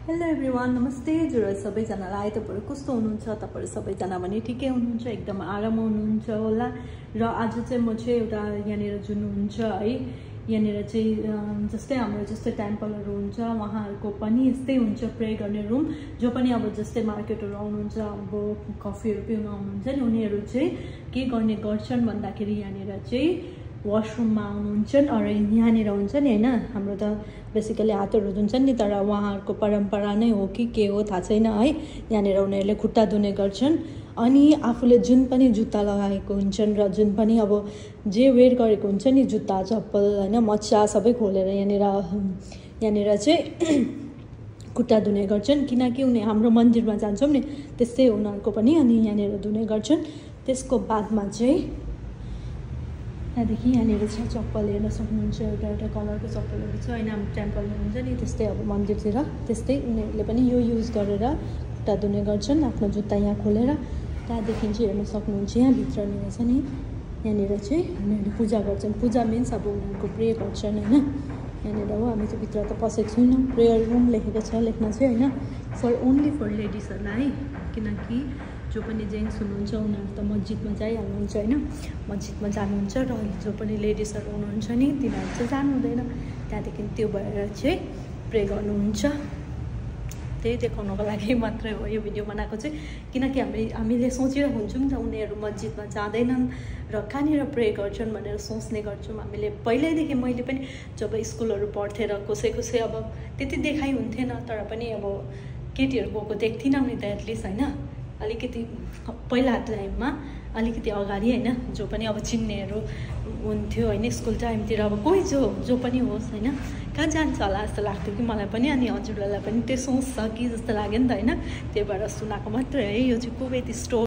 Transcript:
Hello everyone, नमस्ते हजुर सबैजनालाई। तपाईहरु कस्तो हुनुहुन्छ? तपाईहरु सबैजना पनि ठिकै हुनुहुन्छ, एकदम आराम हुनुहुन्छ होला। र आज चाहिँ म चाहिँ एउटा यहाँनिर जुन हुन्छ है, यहाँनिर चाहिँ जस्तै हाम्रो जस्तै टेम्पलहरु हुन्छ उहाँहरुको पनि यस्तै हुन्छ प्रे गर्ने रुम। जो पनि अब जस्तै मार्केटहरु आउनुहुन्छ, अब कफीहरु पिउन आउनुहुन्छ नि, उनीहरु चाहिँ के गर्ने गर्छन् भन्दाखेरि यहाँनिर चाहिँ वाशरूममा आउनुहुन्छ र यहाँनिर हुन्छ नि हैन, हाम्रो त बेसिकली हातहरु धुन्छन् नि, तर उहाँहरुको परम्परा नै हो कि के हो थाहा छैन है। यहाँनिर उनीहरुले खुट्टा धुने गर्छन् अनि आफूले जुन पनि जुत्ता लगाएको हुन्छन् र जुन पनि अब जे वेयर गरेको हुन्छ नि, जुत्ता चप्पल हैन मच्चा सबै खोलेर यहाँनिर चाहिँ खुट्टा धुने गर्छन्। किनकि उनी हाम्रो मन्दिरमा जान्छौँ नि त्यस्तै उनीहरुको पनि, अनि यहाँनिर धुने गर्छन्। त्यसको बादमा चाहिँ त्यहाँदेखि यहाँनिर चाहिँ चप्पल हेर्न सक्नुहुन्छ, एउटा एउटा कलरको चप्पलहरू छ हैन। हाम्रो टेम्पलहरू हुन्छ नि त्यस्तै, अब मन्दिरतिर त्यस्तै उनीहरूले पनि यो युज गरेर खुट्टा धुने गर्छन्, आफ्नो जुत्ता यहाँ खोलेर। त्यहाँदेखि चाहिँ हेर्न सक्नुहुन्छ यहाँ भित्रनिर छ नि, यहाँनिर चाहिँ उनीहरूले पूजा गर्छन्। पूजा मिन्स अब उनीहरूको प्रे गर्छन् हैन। यहाँनिर हो, हामी चाहिँ भित्र त पसेको छैनौँ। प्रेयर रुम लेखेको छ, लेख्न चाहिँ हैन, ओन्ली फर लेडिजहरूलाई, किनकि जो पनि जेन्ट्स हुनुहुन्छ उनीहरू त मस्जिदमा जाइहाल्नुहुन्छ हैन, मस्जिदमा जानुहुन्छ, र जो पनि लेडिजहरू हुनुहुन्छ नि तिनीहरू चाहिँ जानु हुँदैन। त्यहाँदेखि त्यो भएर चाहिँ प्रे गर्नुहुन्छ। त्यही देखाउनको लागि मात्रै हो यो भिडियो बनाएको चाहिँ, किनकि हामीले सोचिरहेको हुन्छौँ नि त उनीहरू मस्जिदमा जाँदैनन् र कहाँनिर प्रे गर्छन् भनेर सोच्ने गर्छौँ हामीले। पहिल्यैदेखि मैले पनि जब स्कुलहरू पढ्थेँ र कसै अब त्यति देखाइ हुन्थेन, तर पनि अब केटीहरू गएको देख्थिनँ नि त एटलिस्ट हैन, अलिकति पहिला टाइममा अलिकति अगाडि हैन, जो पनि अब चिन्नेहरू हुन्थ्यो हैन स्कुल टाइमतिर, अब कोही जो पनि होस् हैन, कहाँ जान्छ होला जस्तो लाग्थ्यो कि मलाई पनि। अनि हजुरहरूलाई पनि त्यो सोच छ कि जस्तो लाग्यो नि त हैन, त्यही भएर सुनाएको मात्रै है। यो चाहिँ कुवेत स्टोर